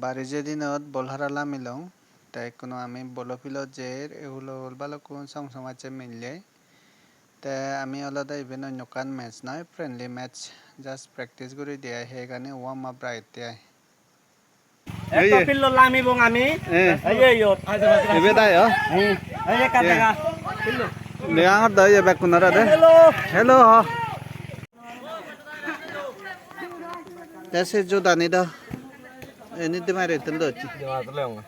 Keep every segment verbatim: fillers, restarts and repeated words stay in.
Ar ije dinot bol hara lamilong, te ikkunu ami bolo field-ot jer, ei hulo hul balukkun song somajje mille. Te ami olode iben onno ekkan match noi, friendly match, just practice guri de ai, hegani warm up right de ai. Ei ekko ye. Field-ot lamibong ami. Eh. Ei ye iyot. Ibe dai, oh? Hmm. Ei ye ekka dega. Dega ngor do ye bekkunore de. Hello. Hello, oh. Te se judani do. Eni de mari tul do chi. Dima tole ong.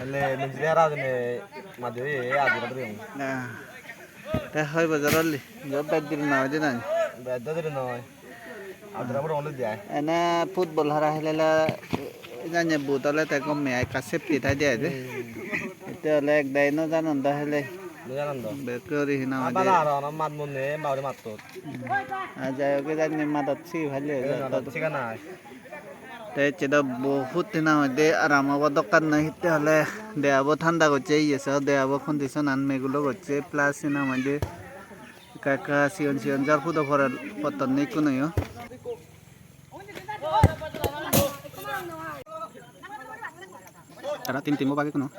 Ele ninjile ara dine madi ye adi ra dong. Na. Te hoi bojor olli? Jo bej diri na hoide nai? Bej do diri noi. Adra boro ole jai. Ene football hara helele janye but ole te gomme ai ekka safety thai de ai de. Hmm. Ete ole ek dagi no janon do hele. No janon do. Bek guri hina hoide. Abala aro ono mat munne bauri mattot. Hmm. Ar jai hok janye madot sigi palle. Ei madot siga nai. Te ecche do bohut hina hoide aram obo dokkar noi hitte hole degabo thanda gocche iye so degabo condition an megulo gocche plus hina hoide ekka ekka sigon sigon jor pudo porel pottonne ikkunoyo. Tara tin team obak ikkuno.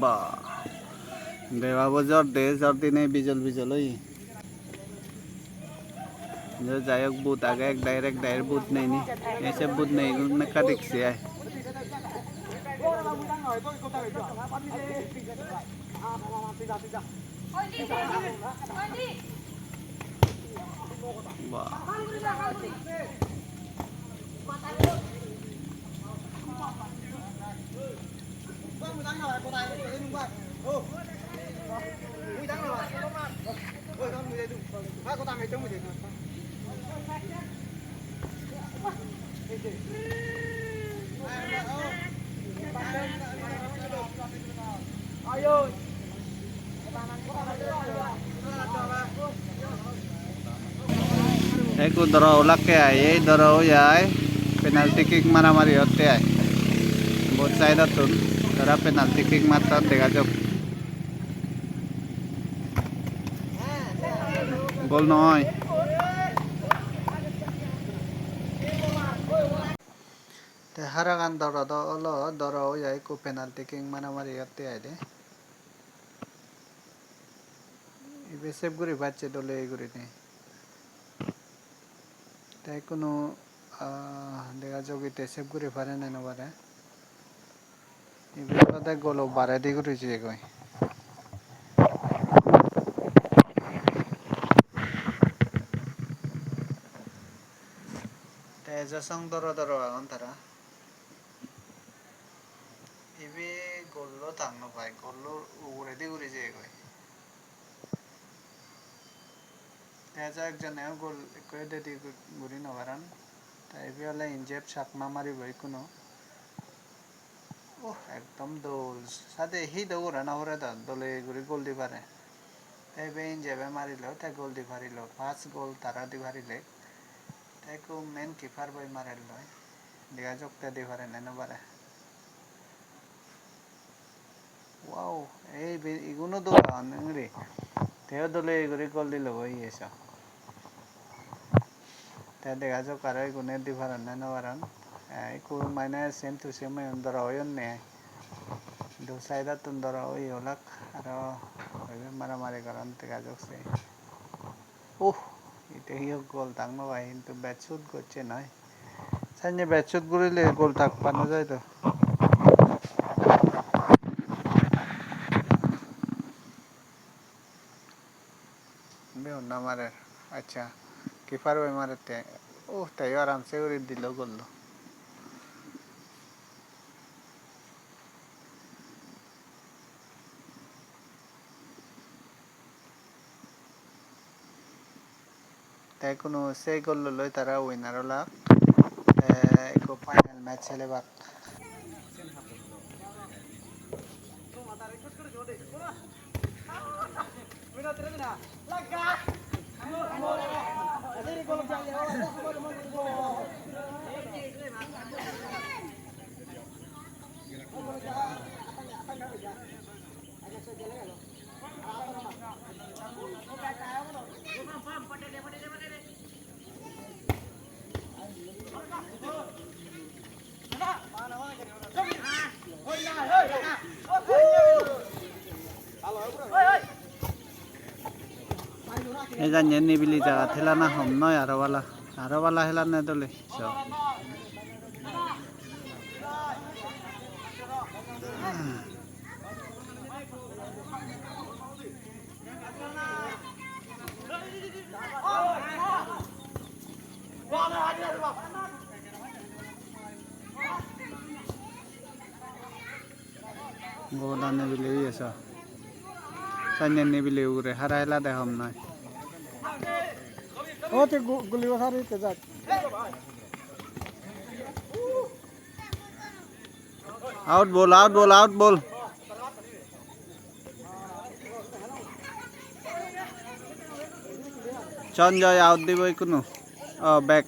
Ba, debabo jor de, jor dinei bijol bijol oye. Jo, jai hok, but age, ek dair, ek dair but nei ni. Ei se but nei gun ekka rikse ai. Ba. Ekku doro olakke ai, ei doro oi ai, penalty kick maramari otte ai. Both side-ottun tara penalty kick matton dega jok. Gol noi. Te haragan doro do olo, doro oi ai, ekku penalty kick maramari otte ai de. Ibe save guri pacche dole gurinei. Te ikkunu, ah, dega jok ite save guri pare ne no pare. Ibe olode golo baredi guri jeyegoi. Te ejo song doro doro agon tara. Ibe gollo tang no pai, gollo uguredi guri jeyegoi. Te ejo ekjone o gol ekko dedi guri no paron. Te ibe ole Injep Chakma maribo ikkuno. Oh, ekdom dol. Sade hit o guri no pore do, dole guri gol di pare. Te ibe Injebe marilo, te gol di parilo. Pas gol tara di parile. Te ekko main keeper boi marelloi. Dega jok te di pare ne no pare. Wow, ei be-, iguno dol agon engri. Teo dole guri gol dilo bo iye so. Dega jok aro igune di paron na no paron. Eh, ikko mane same to same oyon, doro oyonne. Hintu side-ottun doro oye olak, aro ibe maramari goron dega jok se. Uh, ite hiyo gol tak no pai, hintu bat shoot gocche noi. Sanye bat shoot gurile gol tak pa no jai do. Be honna marer. Accha, keeper-e marette. Uh, teyo aramse guri dilo gollo. Te ikkunu se golloi tara winner olak. Te ikko final match helebak. Ei janye nibili jagat helana hom noi, aro bala, aro bala helana dole. So. Goda nibili oye so. Sanye nibili ugure hara helade hom noi. O te gu-, gulibo sari te jat. Out ball, out ball, out ball. Sanjoy out dibo ikkunu. Oh, back.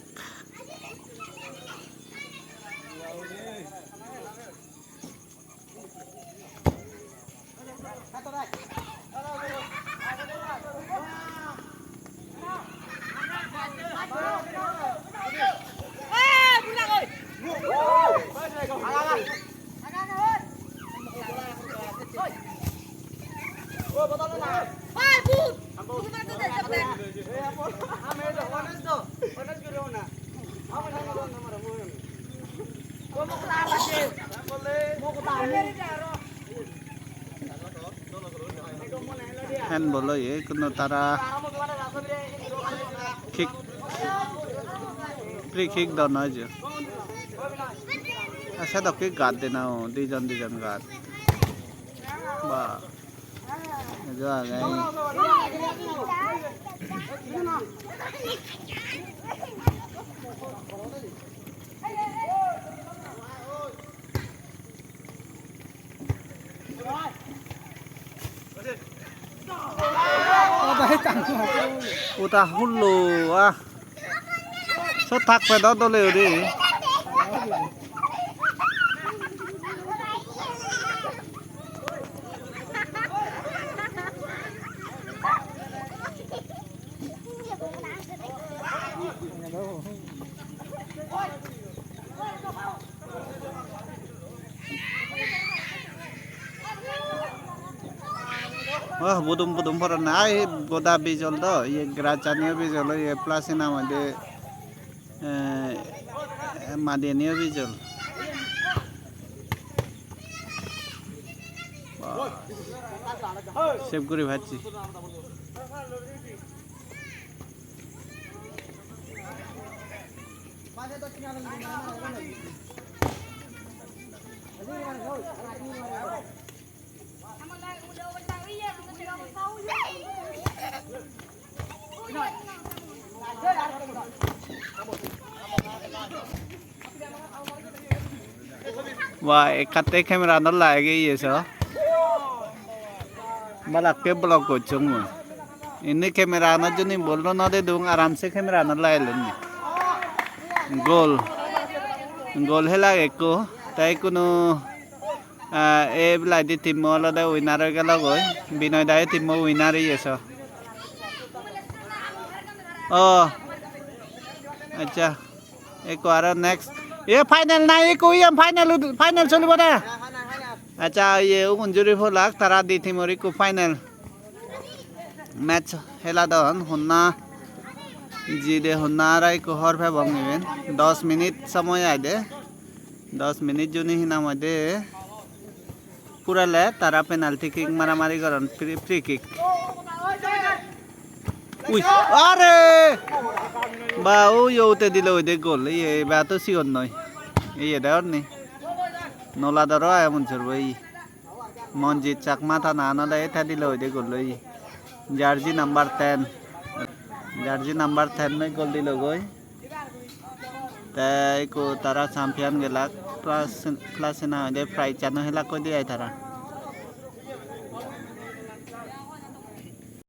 Handball oye, ikkunu tara kick, free kick don noi je. Aa, sedokke guard dena o, dijon dijon guard. Ba. Ejo agey. Uta hullo, ah. Sot thak pedo dole guri. Oh, budum budum poronne. Ai, goda bijol do, iye grachaniyo bijol, iye plus hinang hoide, eh, madiyaniyo bijol. Wah. Save guri pacchi. Wah, ekkatte camera no lageye so. Balakke vlog gocchong mui. Indi camera ano juni bol no dedung, aramse camera ano lagelun ni. Goal. Goal hela ekko. Te ikkunu, ah, ei ebeladi team-mo olode winner oi gelogoi. Binoy dayo team-mo winner oye so. Oh. Accha, ekko aro next. E final na, ekko iyan final ud-, final solibo de. Accha, iye ugun juri pholak, tara di team-or ekko final match heladon. Honna jide honna aro ekko hor pebong iben. Dos minute somoy aide. Dos minute juni hinam hoide. Purele tara penalty kick maramari goron, free, free kick. Ui, are! Ba, o yo te dilo oide gol, iye, ba to sigon noi. Iye de onni. Nola doro ae mun sorbo iye. Monjit Chakma tana anole te dilo oide gol iye. Jersey number ten. Jersey number ten noi gol dilo goi. Te ekko tara champion gelak, plus, plus na hoide prize ano helak hoide ai tara.